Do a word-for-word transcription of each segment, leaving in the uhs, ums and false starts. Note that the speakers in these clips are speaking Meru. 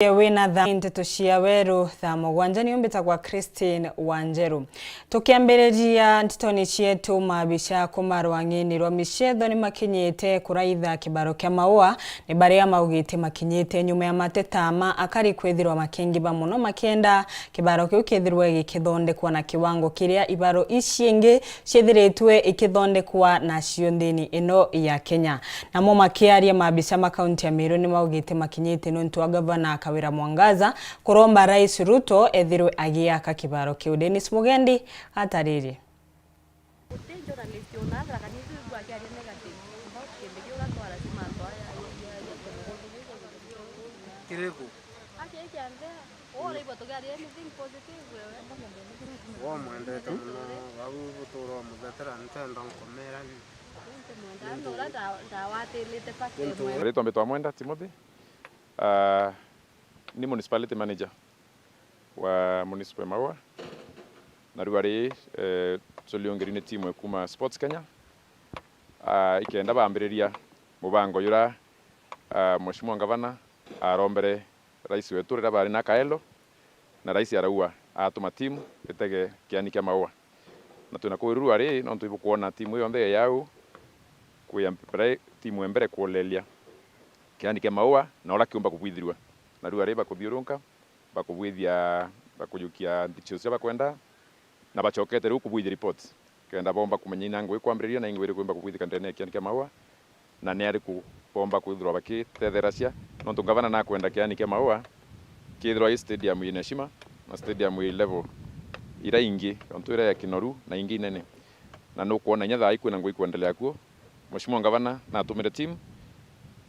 Wina thaa, nteto cia weru thaa mugwanja, ni umbitagwa Christine Wanjeru. Tukiambiriria ntitoni cietu, maabisa kuma rwang'ini rwa Micetho ni makinyite kuraitha kibaro kia Maua, ni baria maugite makinyite nyuma ya mateta ma akari kwithirwa makingiba muno makienda kibaro kiu kithirwe gikithondekwa na kiwango kiria ibaro ici ingi ciithiritwe ikithondekwa nacio nthini ino ya Kenya. Namo makiaria, maabisa ma kaunti ya Meru ni maugite makinyite niuntu wa gavana Kawira Mwangaza kuromba Rais Ruto ethirwe agiaka kibaro kiu. Dennis Mugendi ataririe. Guti journalist ona athara kana ithu igua akiaria negative about kintu kiu gatwara si mantu aya. Kiriku? Aki ikiambia, wewe uraigua tukiaria anything positive wewe? Wamwendete muno, vau gutura umuthetera, ntenda nkomera ni. Ntimwenda, nura nda-, ndawatirite first time. Ritwa mbitwa Mwenda Timothy. Ah, ni municipality manager wa municipal ya Maua. Na riu ari, eh, tuliongeri ni timu ya kuma Sports Kenya. Ah, ikenda bambiriria mubango jura, ah, Mheshimiwa Ngavana arombere rais wetu riria bari na Kaelo, na rais araua atuma timu itege kiani kia Maua. Na twina kuu riu ari, nontu ibukwona timu ii yonthe ya yau, kwi ya mbere, timu ya mbere kuoleria kiani kia Maua na uria kiumba kubwithirua. Na riu ari bakuthiurunka, bakubwithia, bakujukia details cia bakwenda, na bacokete riu kubwithia report, kenda bomba kumenya ina ngui kwambiriria na ingui iriku imba kubwithika ndene ya kiani kia Maua, na ni ariku bomba kwithirwa bakitetheracia, nontu ngavana nakwenda kiani kia Maua kithirwa i stadium ina heshima, na stadium i level ira ingi, ontu ira ya Kinoru na ingi inene. Na nukwona inya thaa ii kwina ngui ikwendelea kuo. Mheshimiwa Ngavana natumire team,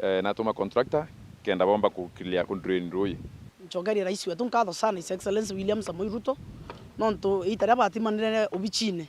eh, natuma contractor, kenda bomba ku clear, ku drain ruuji. Ncokerie rais wetu nkatho sana, His Excellency William Samoei Ruto, nontu iita riria batimanire obichine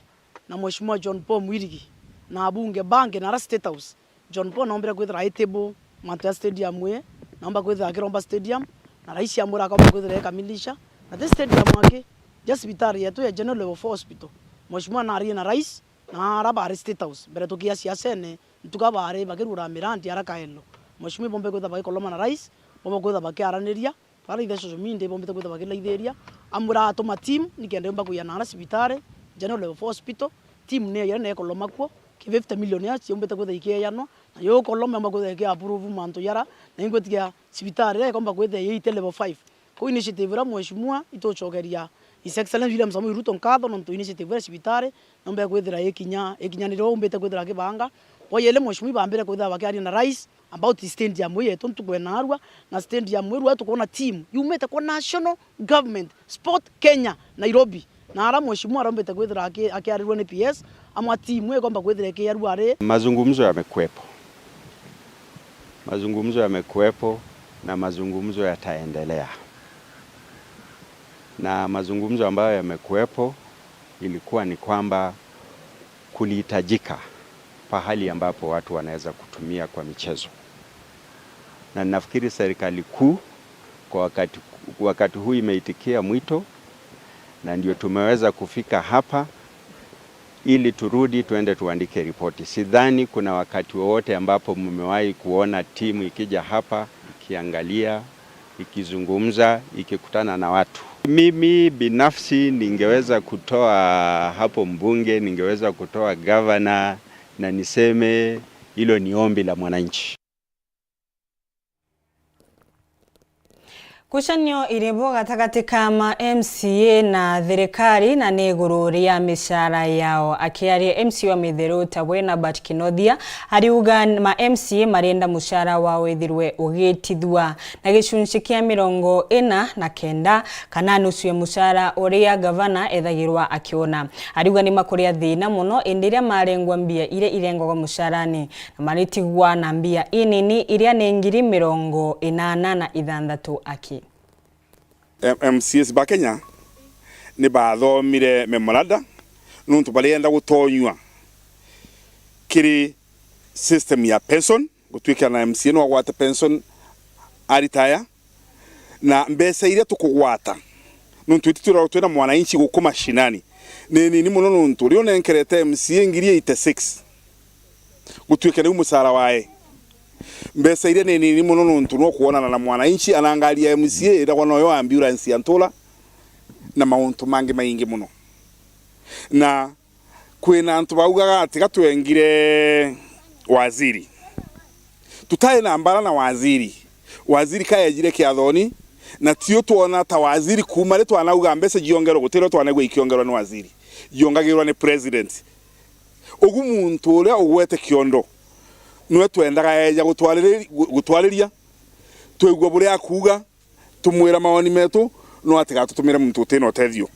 na Mheshimiwa John Paul Mwirigi na abunge bangi na ara State House, John Paul naombire kwithira aitable mantu ya stadium ii, naomba kwithira akiromba stadium, na rais amwira akomba kwithira ekamilisha, na ti stadium aki, ja cibitari yetu ya General Level four Hospital. Mheshimiwa naarie na rais, na ara bari State House, mbere tukia siasene, ntuka bari bakirugura mirandi ara Kaelo. Mheshimiwa ibombe kwithira bagikoloma na rais, bombe kwithira bakiaraniria, bara ithe social media ibombite kwithira bakilaithiria, amwira atuma team, nikenda yumba kuya nara cibitari, General Level four Hospital, team ni yaira na ikoloma kuo, ki fifty million ya ciumbite kwithira ikieyanwa, na yo koloma yumba kwithira ikiapprove mantu yara, na ingwitikia cibitari iria ikomba kwithira iite level five. Kou initiative iria mheshimiwa itucokeria His Excellency William Samoei Ruto nkatho, nontu initiative iria cibitari nombe kwithira ikinya, ikinyanire umbite kwithira akibanga. Kwa yele mheshimiwa ibambire kwithira bakiaria na rais about stadium ii yetu ntuku ya narua, na stadium ii rua tukwona team yumite kwa national government, Sport Kenya, Nairobi. Na ara mheshimiwa arombete kwithira aki-, akiarirwa ni P S, amwe timu ikomba kwithira ikiarua ari. Mazungumzo yamekuwepo. Mazungumzo yamekuwepo na mazungumzo yataendelea. Na mazungumzo ambayo yamekuwepo ilikuwa ni kwamba kulihitajika pahali ambapo watu wanaweza kutumia kwa michezo. Na ninafikiri serikali kuu kwa wakati, wakati huu imeitikia mwito, na ndio tumeweza kufika hapa ili turudi tuende tuandike ripoti. Sidhani kuna wakati wowote ambapo mmewahi kuona timu ikija hapa, ikiangalia, ikizungumza, ikikutana na watu. Mimi binafsi ningeweza kutoa hapo mbunge, ningeweza kutoa gavana, na niseme hilo ni ombi la mwananchi. Ngucanio iri bo gatagati ka ma M C A na thirikari, na ni iguru ria micara yao. Akiaria M C A wa Mitheru Tabwe Norbert Kinothia, ariuga ma M C A marienda mucara wao withirwe ugitithua na gicunci kia mirongo ina na kenda, kana nusu ya mucara uria gavana ethagirwa akiona. Ariuga ni makuria thina muno indi riria marengwa mbia iria irengagwa mucarani, na maritigwa na mbia inini iria ni ngiri mirongo inana na ithanthatu aki. M-, M C As ba Kenya ni bathomire memoranda nuntu barienda gutonyua kiri system ya pension, gutwikira na M C A no agwate pension aritaya, na mbeca iria tukugwata, nuntu ititwiragwo twina mwananchi guku mashinani, ni nini muno, nuntu rio nenkerete M C A ngiri eighty six, gutwike niu mucara wae. Mbeca iria ni nini mono, nontu no kwonana na mwananchi, anangaria M C A, iragwa noyo ambulance ya ntura, na mauntu mangi maingi mono. Na kwina antu baugaga ati gatwengire waziri. Tutari na mbara na waziri. Waziri kaejire kiathoni, na tio twona ta waziri kuuma ri twanauga mbeca jiongerwe, gutirio twanaigua ikiongerwa ni waziri. Jiongagirwa ni president. Ugu muntu uria ugwete kiondo, niwe twendaga eja gutwariri-, gu-, gutwariria, twigua buria akuuga, tumwira mawoni metu, no atigatutumire muntu utina utethio.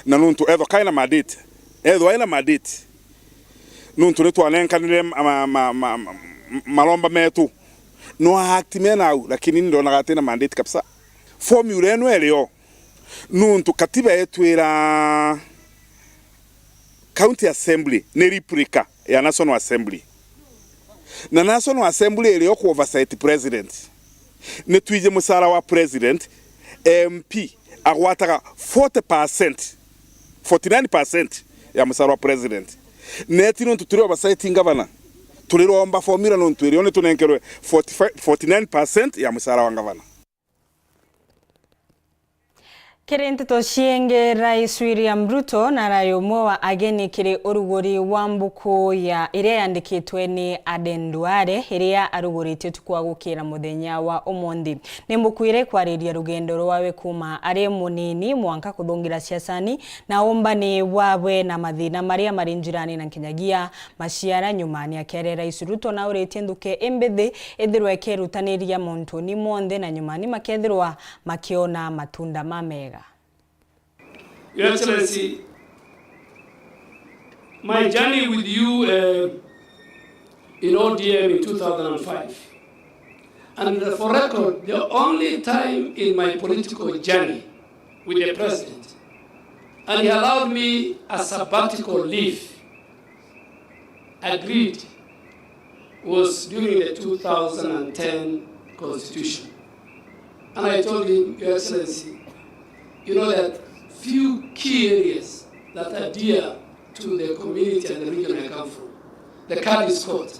Na nontu ethwa kaina mandate, ethwa aina mandate, nontu ni twanenkanire ma-, ma-, ma-, ma-, ma-, maromba metu, no a act mena au, lakini ni ndonaga atina mandate kabisa. Formula ino irio, nontu katiba itwira County Assembly ni replica ya National Assembly. Na National Assembly irio ku oversight president. Ni twiji mucara wa president, M P agwataga forty percent, forty-nine percent ya mucara wa president. Neti nontu turi oversight ngavana, turiromba formula nontu irio ni tunenkerwe forty-five, forty-nine percent ya mucara wa ngavana. Kiri nteto ciingi, Rais William Ruto na arai umwe wa ageni kiri uruguri wa mbuku ya, iria yandikitwe ni Aden Duale, iria aruguritie utuku wa gukira muthenya wa umunthi. Ni mbuku iria ikwariria rugendo rwawe kuuma ari munini mwanka kuthungira siasani, na umbani bwawe na mathina maria mari njirani na nkinyagia maciara nyuma. Ni akiaria, Rais Ruto nauritie nthuki imbithi ithirwe ikirutaniria montuni monthe, na nyuma ni makethirwa makiona matunda ma mega. Your Excellency, my journey with you, uh, in O D M in two thousand and five, and for record, the only time in my political journey with the President, and he allowed me a sabbatical leave, agreed, was during the two thousand and ten constitution. And I told him, Your Excellency, you know that few key areas that are dear to the community and the region I come from, the card is court.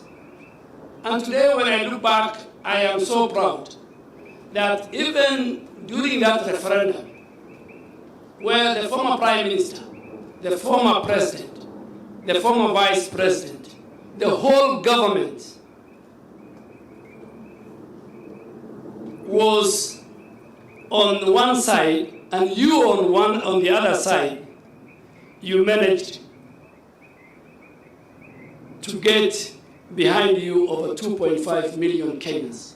And today, when I look back, I am so proud that even during that referendum, where the former Prime Minister, the former President, the former Vice President, the whole government was on one side and you on one, on the other side, you managed to get behind you over two point five million Kenyans.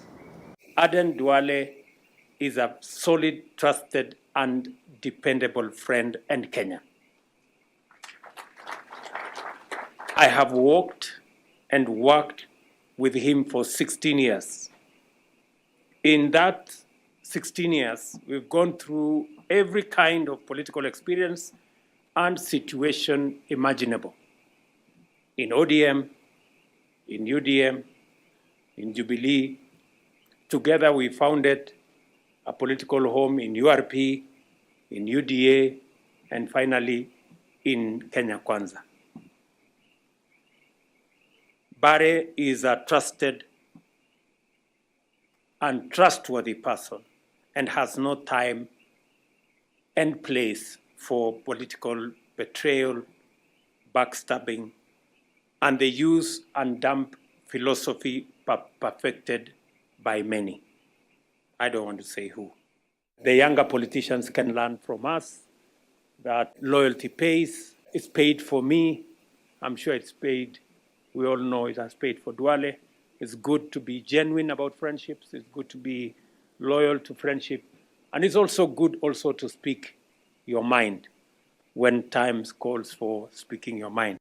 Aden Duale is a solid, trusted and dependable friend and Kenya. I have walked and worked with him for sixteen years. In that sixteen years, we've gone through every kind of political experience and situation imaginable. In O D M, in U D M, in Jubilee. Together we founded a political home in U R P, in U D A, and finally in Kenya Kwanza. Bare is a trusted and trustworthy person and has no time and place for political betrayal, backstabbing, and the use and dump philosophy per-, perfected by many. I don't want to say who. The younger politicians can learn from us that loyalty pays. It's paid for me. I'm sure it's paid. We all know it has paid for Duale. It's good to be genuine about friendships. It's good to be loyal to friendship. And it's also good also to speak your mind when times calls for speaking your mind.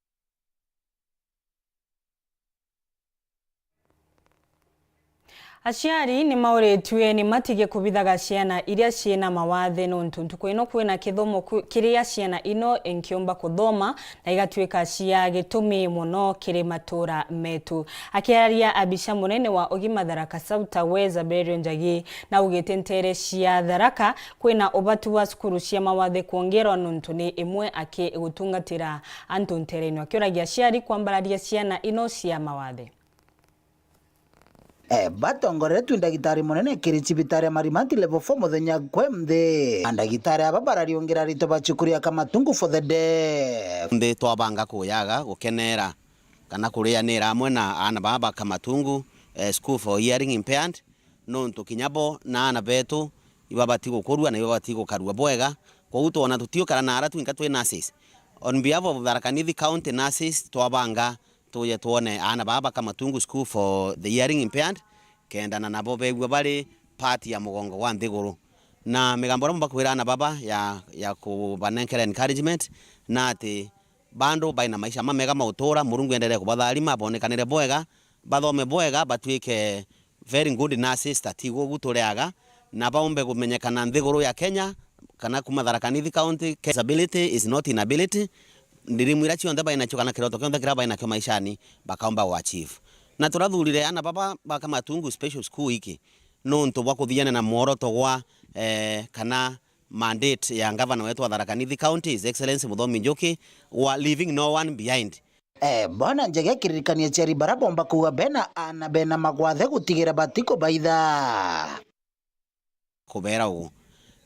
Aciari ni mauritue ni matige kubithaga ciana iria ciina mawathe, nontu ntuku ino kwina kithomo ku-, kiria ciana ino inkiumba kuthoma na igatuika cia gitumi mono kiri matura metu. Akiararia abica munene wa ugima Tharaka South, Taweza Berio Njagi, naugite ntere cia Tharaka kwina ubatu wa cukuru cia mawathe kwongerwa, nontu ni imwe aki gutungatira antu nterene, akiuragia aciari kwambararia ciana ino cia mawathe. E, batongoretwe i ndagitari munene kiri cibitari ya Marimanti Level four muthenya kwe nthi. Andagitari aba barariungira arito ba cukuru ya Kamatungu for the deaf. Nthi twabanga kuyaga gukenera kana kurianira amwe na aana baa ba Kamatungu, eh, School for Hearing Impaired, nontu kinya bo na aana betu ibabati gukurua na ibabati gukarua bwega. Kwou twona tutiukara na ara twinka twi nurses. On behalf of Tharaka Nithi County Nurses, twabanga tuje twone aana baa ba Kamatungu School for the Hearing Impaired, kenda na nabo begua bari part ya mugongo gwa nthiguru. Na migambo iria mumba kwira aana baba ya, ya kubanenkera encouragement na ati bandu baina maisha mamega ma utura, Murungu endelee kubatharima, bonekanire bwega, bathome bwega, batwike very good nurses ta tigwo ugu tureaga, na baumbe kumenyekana nthiguru ya Kenya, kana kuma Tharaka Nithi County. Disability is not inability. Ndirimu iria cionthe bainacio kana kiroto kionthe kiria bainakio maishani, bakaumba gu achieve. Na turathurire aana baba ba Kamatungu Special School iki nontu bwa kuthiana na mworoto gwa, eh, kana mandate ya ngavana wetu wa Tharaka Nithi County, His Excellency Muthomi Njuki, wa leaving no one behind. Eh, Bwana Njagi akiririkania aciari bara bomba kuuga bena aana bena magwathe gutigira batikubaitha. Kubera uu,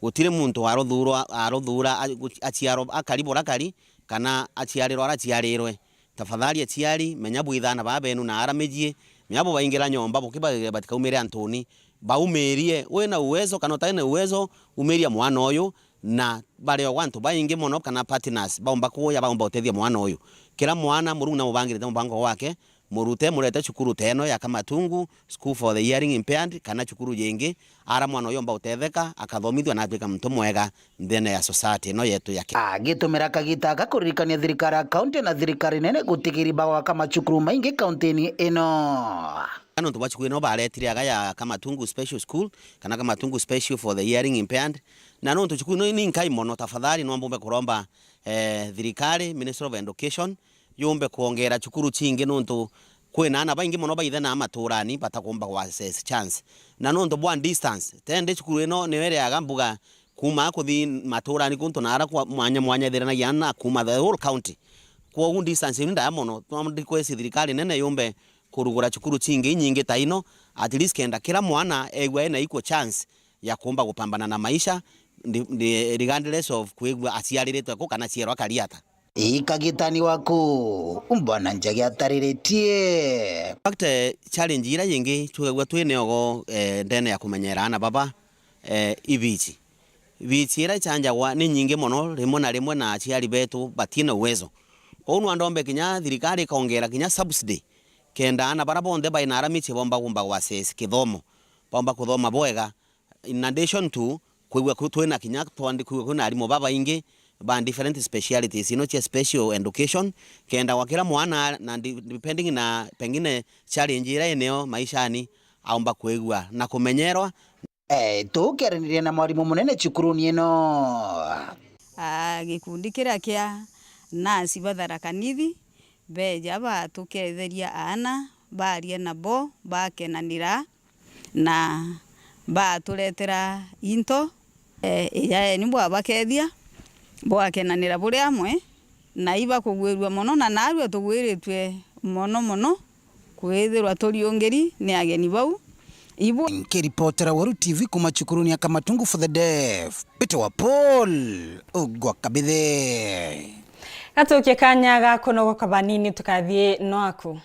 gutiri muntu waruthurwa, aruthura a-, gu-, aciarwa akari bura kari, kana aciarirwa ara aciarirwe. Tafadhali aciari, menya bwitha aana baa benu na ara micii, menya bubaingira nyomba, bukibagiria batikaumire antuni, baumirie. Wina uwezo kana utai na uwezo, umiria mwana uyu, na bari o gwa antu baingi mono kana partners baumba kuuja, baumba gutethia mwana uyu. Kira mwana Murungu namubangirite mubango gwake, murute, murete cukuru ta ino ya Kamatungu, School for the Hearing Impaired, kana cukuru jingi, ara mwana uyu omba gutetheka, akathomithua na atwika muntu mwega nthini ya society ino yetu ya Kenya. Agitumira kagita aka kuririkania thirikari ya kaunti na thirikari nene gutigiri bagwaka macukuru maingi kauntini ino. Nontu bwa cukuru ino baretire aga ya Kamatungu Special School, kana Kamatungu Special for the Hearing Impaired, na nontu cukuru ino ni nkai mono, tafadhali no mbumbe kuromba, eh, thirikari, Ministry of Education, yumbe kwongera cukuru cingi, nontu kwina aana baingi mono baithe na maturani batakumba ku access chance. Na nontu bwa distance, tende cukuru ino niyo ireaga mbuga kuuma kuthi maturani kuntu na ara kwa mwanya mwanya ithiranagia na kuuma the whole county. Kwogu distance ino ni ndaya mono, twa request thirikari nene yumbe kurugura cukuru cingi inyingi ta ino, at least kenda kira mwana egua ena equal chance ya kuumba gupambana na maisha, ndi-, ndi-, regardless of kwigua aciariritwe ku kana ciero akari ata. Ikagitani waku, Bwana Njagi atariritie. In fact, eh, challenge ira yingi twigagua twi niogo, eh, ndene ya kumenyera aana baba, eh, ibici. Ibici ira ichanjagwa ni nyingi mono, rimwe na rimwe na aciari betu batina uwezo. Kwou nwa ndombe kinya thirikari ikongera kinya subsidy, kenda aana bara bonthe baina ara mici bomba gumba gwa access kithomo, bomba kuthoma bwega. In addition to kwigua ku-, twina kinya twandi-, kwigua kwina arimu babaingi ba different specialities ino cia special education, kenda gwa kira mwana na di-, depending na pengine challenge ira inio maishani, aumba kwigua na kumenyerwa. Eh, tukiaraniria na mwarimu munene cukuruni ino. Ah, gikundi kiria kia nasi ba Tharaka Nithi beja batuketheria aana, baria nabo, bakenanira, na baturetera into. Eh, ijaeni bwabakethia, bwakenanira buri amwe, na ibakugwirua mono, na narua tugwiritue mono mono kwithirwa turiungiri ni ageni bau. Ibu- Nkiripotera Weru T V kuma cukuruni ya Kamatungu for the Deaf, Peter wa Paul Ugwa Kabithe. Gatukie kanya ga kunogoka banini, tukathie nwaku.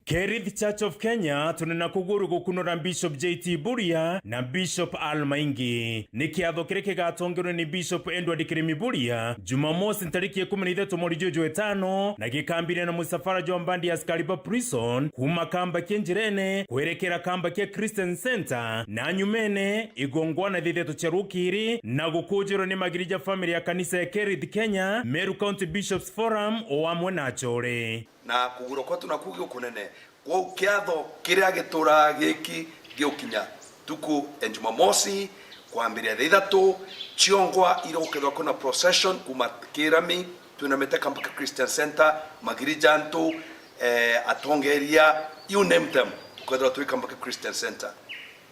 Kerith Church of Kenya, turi na kuguru gukunura Bishop J T Buria na Bishop Al Maingi. Ni kiatho kiria kigatongerwe ni Bishop Edward Kirimi Buria, Jumamosi ntariki ikumi na ithatu mweri juju wa itano, na gikambire na musafara jwa mbandi ya askari ba prison, kuma kamba kia Njirene kwerekera kamba kia Christian Center, na nyumene igongwana thithetwe cia rukiri, na gukujirwa ni magiri ja family ya kanisa ya Kerith Kenya, Meru County Bishops Forum, o amwe na achore. Na kugurwa kwetu naku gukunene. Kwou kiatho kiria gituraga giki giukinya ntuku ya Jumamosi, kwambiria thaa ithatu ciongwa, iria gukethirwa kwina procession kuma Kirami, twinamite Kambaka Christian Center, magiri ja antu, eh, atongeria, you name them, tukethirwa twi Kambaka Christian Center.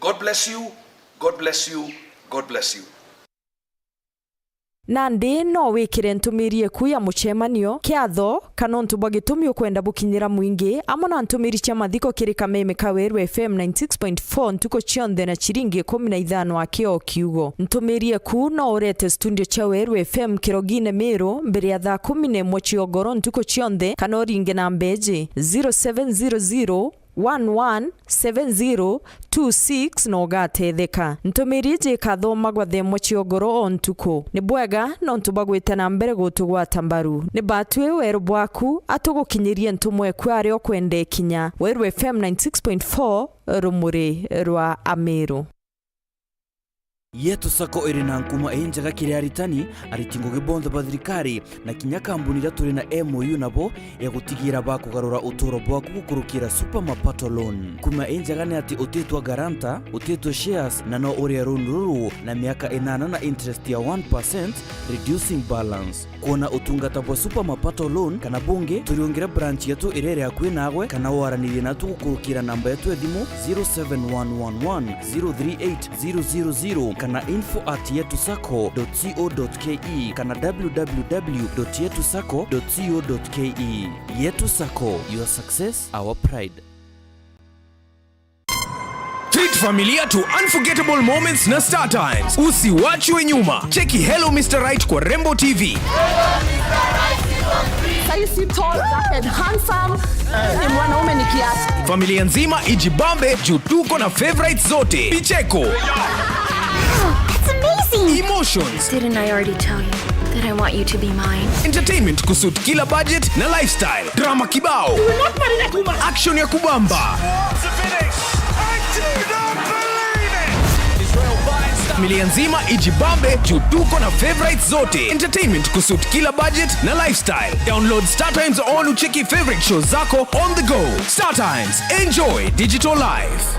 God bless you, God bless you, God bless you. Nandi no wikire ntumiri eku ya mucemanio, kiatho, kana untu bwa gitumi ukwenda bukinyira mwingi, amwe na ntumiri cia mathiko kiri kameme ka Weru F M ninety six point four ntuku cionthe na ciringi ikumi na ithano aki o kiugo. Ntumiri eku no urete studio cia Weru F M Kirogine Miru mbere ya thaa kumi na imwe cia ugoro ntuku cionthe, kana uringe namba iji, zero seven zero zero one one seven zero two six na ugatetheka. Ntumiri iji ikathomagwa thaa imwe cia ugoro o ntuku. Ni bwega nontu bwa gwita na mbere gutugwata mbaru. Ni batwi weru bwaku, atugukinyirie ntumwa eku aria ukwenda ikinya. Weru F M ninety six point four, rumuri rwa Amiru. Yetu Sacco iri na nkuma injega kiri aritani, ariti ngugi bonthe ba thirikari, na kinya kambuni iria turi na M O U nabo ya gutigira bakugarura uturo bwaku gukurukira Super Mapato Loan. Nkuma injega ni ati utitwa guarantor, utitwa shares, na no urie loan ruru na miaka inana na interest ya one percent, reducing balance. Kwona utungata bwa Super Mapato Loan kana bungi, turiungire branch yetu iria iri akui naagwe, kana waranirie natu gukurukira namba yetu ya thimu zero seven one one one zero three eight zero zero zero kana info at yetu sacco dot co dot ke kana w w w dot yetu sacco dot co dot ke. Yetu Sacco, your success, our pride. Treat familia to unforgettable moments na Star Times. Usiwachwe nyuma. Cheki Hello Mister Right kwa Rembo T V. Saisi tall, dark and handsome. Ni mwanaume ni kiasi. Familia nzima ijibambe juu tuko na favorites zote. Vicheko. That's amazing. Emotions. Didn't I already tell you that I want you to be mine? Entertainment kusuit kila budget na lifestyle. Drama kibao. Action ya kubamba. Familia nzima ijibambe juu tuko na favorites zote. Entertainment kusuit kila budget na lifestyle. Download Star Times on ucheki favorite shows zako on the go. Star Times, enjoy digital life.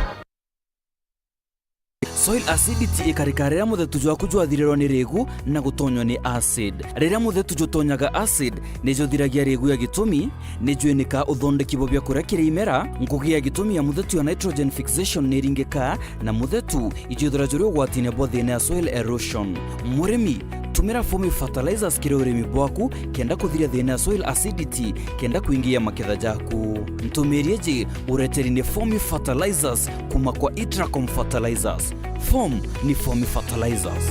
Soil acidity ikarika riria muthetu jwaku jwathirirwa ni rigu na gutonywa ni acid. Riria muthetu jutonyaga acid, ni juthiragia rigu ya gitumi, ni jwinikaa uthondeki bwa biakuria kiri imera, ngugi ya gitumi ya muthetu ya nitrogen fixation ni iringika, na muthetu ijwithira juri ugwatine bwa thina ya soil erosion. Murimi, tumira Fomi Fertilizers kiri urimi bwaku kenda kuthiria thina ya soil acidity kenda kwingia maketha jaku. Ntumiri iji ureteri ni Fomi Fertilizers kuma kwa Itracom Fertilizers. Fomi ni Fomi Fertilizers.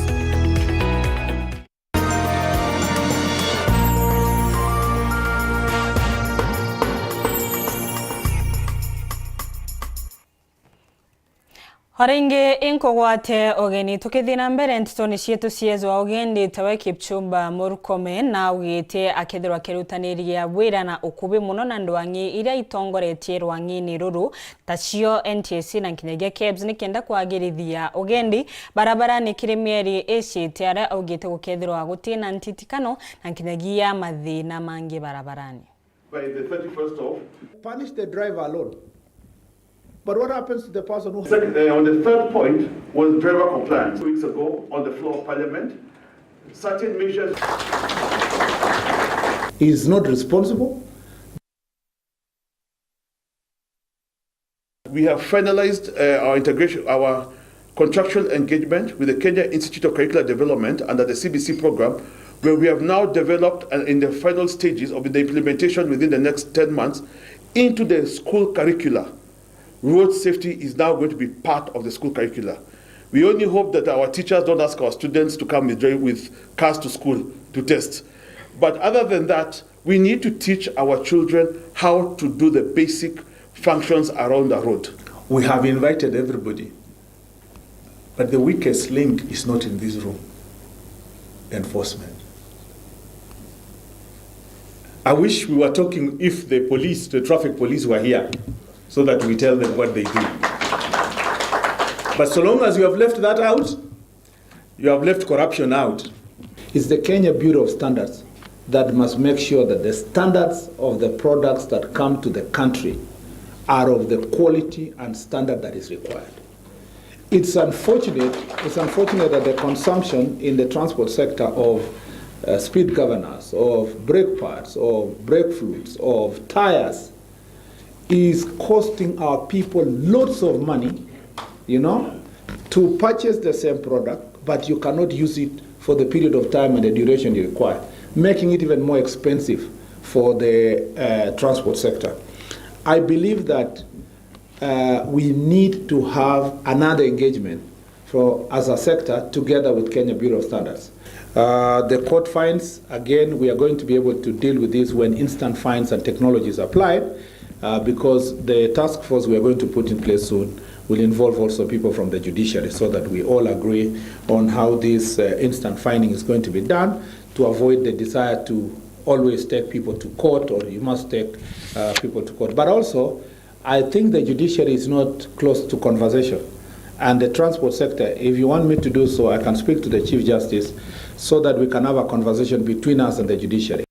O ringi inkugwate ugeni. Tukithii na mbere ntetone cietu ciejwa ugendi, tawe Kipchumba Murkomen naugite akethirwa akirutaniria wira na ukubi mono na ndwang'i iria itongoretie rwang'ini ruru, tacio N T S C na nkinyagia kebs, nikenda kwagirithia ugendi barabarani kiri mieri icite, aria augite gukethirwa gutina ntitikano na nkinyagia mathina mangi barabarani. By the thirty-first of Punish the driver alone. But what happens to the person who Second, uh, on the third point was driver compliance. Two weeks ago, on the floor of parliament, certain measures is not responsible. We have finalized, uh, our integration, our contractual engagement with the Kenya Institute of Curricular Development under the C B C program, where we have now developed and in the final stages of the implementation within the next ten months into the school curricula. Road safety is now going to be part of the school curricula. We only hope that our teachers don't ask our students to come with, with cars to school to test. But other than that, we need to teach our children how to do the basic functions around the road. We have invited everybody, but the weakest link is not in this room. Enforcement. I wish we were talking, if the police, the traffic police were here, so that we tell them what they do. But so long as you have left that out, you have left corruption out. It's the Kenya Bureau of Standards that must make sure that the standards of the products that come to the country are of the quality and standard that is required. It's unfortunate, it's unfortunate that the consumption in the transport sector of, uh, speed governors, of brake pads, of brake fluids, of tires, is costing our people lots of money, you know, to purchase the same product, but you cannot use it for the period of time and the duration you require, making it even more expensive for the uh, transport sector. I believe that uh, we need to have another engagement for, as a sector, together with Kenya Bureau of Standards. Uh, the court fines, again, we are going to be able to deal with this when instant fines and technology is applied, uh, because the task force we are going to put in place soon will involve also people from the judiciary, so that we all agree on how this uh, instant fining is going to be done, to avoid the desire to always take people to court, or you must take uh, people to court. But also, I think the judiciary is not close to conversation. And the transport sector, if you want me to do so, I can speak to the Chief Justice so that we can have a conversation between us and the judiciary.